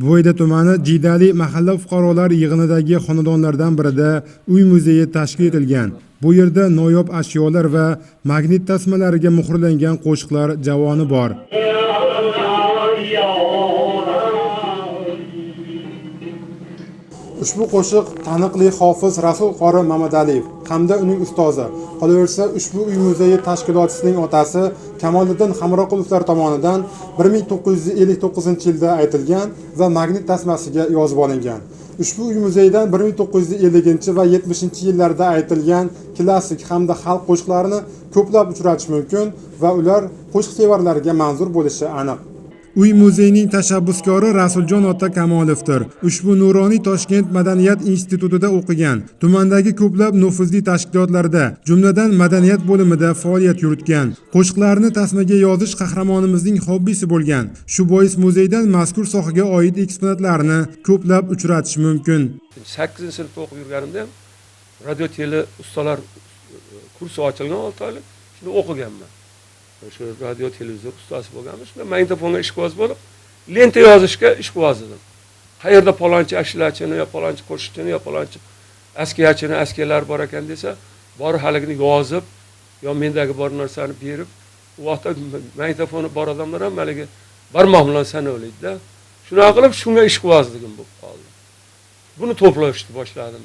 Buvayda tumani Jiydali mahalla fuqarolar yig'inidagi xonadonlardan birida uy muzeyi tashkil etilgan. Bu yerda noyob ashyolar va magnit tasmalariga muhrlangan qo'shiqlar javoni bor. Ushbu qo'shiq taniqli hofiz Rasul Qori Mamadaliyev hamda uning ustozi, qolaversa ushbu uy muzeyi tashkilotchisining otasi Kamoliddin Hamroqulovlar tomonidan 1959-yilda aytilgan va magnit tasmasiga yozib olingan. Ushbu uy muzeyidan 1950 va 70-yillarda aytilgan klassik hamda xalq qo'shiqlarini ko'plab uchratish mumkin va ular qo'shiqsevarlarga manzur bo'lishi aniq. Uy muzeyining tashabbuskori Rasuljon ota Kamolovdir. Ushbu nuroniy Toshkent madaniyat institutida o'qigan, tumandagi ko'plab nufuzli tashkilotlarda, jumladan madaniyat bo'limida faoliyat yuritgan. Qo'shiqlarni tasmaga yozish qahramonimizning hobbisi bo'lgan. Shu bois muzeydan mazkur sohaga oid eksponatlarni ko'plab uchratish mumkin. 8-sinfda o'qib yurganimda ham radio tele ustalar kursi ochilgan 6 oylik, shunda o'qiganman. Shu radio televizor ustasi bo'lganmiz. Shunda magnitofonga ishqiboz bo'lib, lenta yozishga ishqiboz edim. Qayerda palonchi ashulachini yo palonchi qo'shiqchini yo palonchi askiyachini, askiyalar bor ekan desa, bor haligini yozib, yo mendagi bor narsani berib, u vaqtda magnitofoni bor odamlar ham haligi barmoq bilan sanavlaydi-da. Shunaqa qilib shunga ishqibozligim bo'lib qoldi. Buni to'plashni boshladim.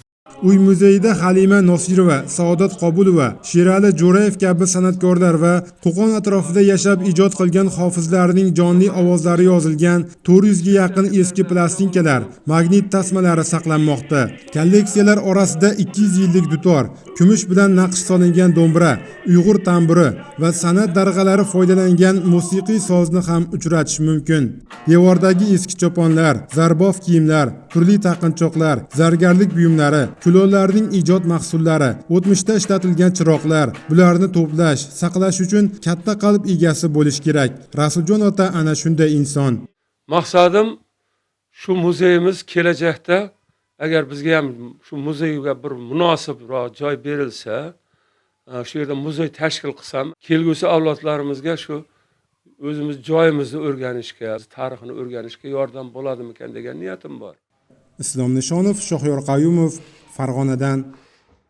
Uy muzeyida Halima Nosirova, Saodat Qobulova, Sherali Jo'rayev kabi san'atkorlar va Qo'qon atrofida yashab ijod qilgan hofizlarning jonli ovozlari yozilgan 400 ga yaqin eski plastinkalar, magnit tasmalari saqlanmoqda. Kolleksiyalar orasida 200 yillik dutor, kumush bilan naqsh solingan do'mbira, Uyg'ur tamburi va san'at darg'alari foydalangan musiqiy sozni ham uchratish mumkin. Devordagi eski choponlar, zarbof kiyimlar, turli taqinchoqlar, zargarlik buyumlari, kulollarning ijod mahsullari, o'tmishda ishlatilgan chiroqlar, bularni to'plash, saqlash uchun katta qalb egasi bo'lish kerak. Rasuljon ota ana shunday inson. Maqsadim shu muzeyimiz kelajakda agar bizga ham shu muzeyga bir munosibroq joy berilsa, shu yerda muzey tashkil qilsam, kelgusi avlodlarimizga shu o'zimiz joyimizni o'rganishga, tarixini o'rganishga yordam bo'ladimikan degan niyatim bor. Islom Nishonov, Shohyor Qayumov, Farg'onadan.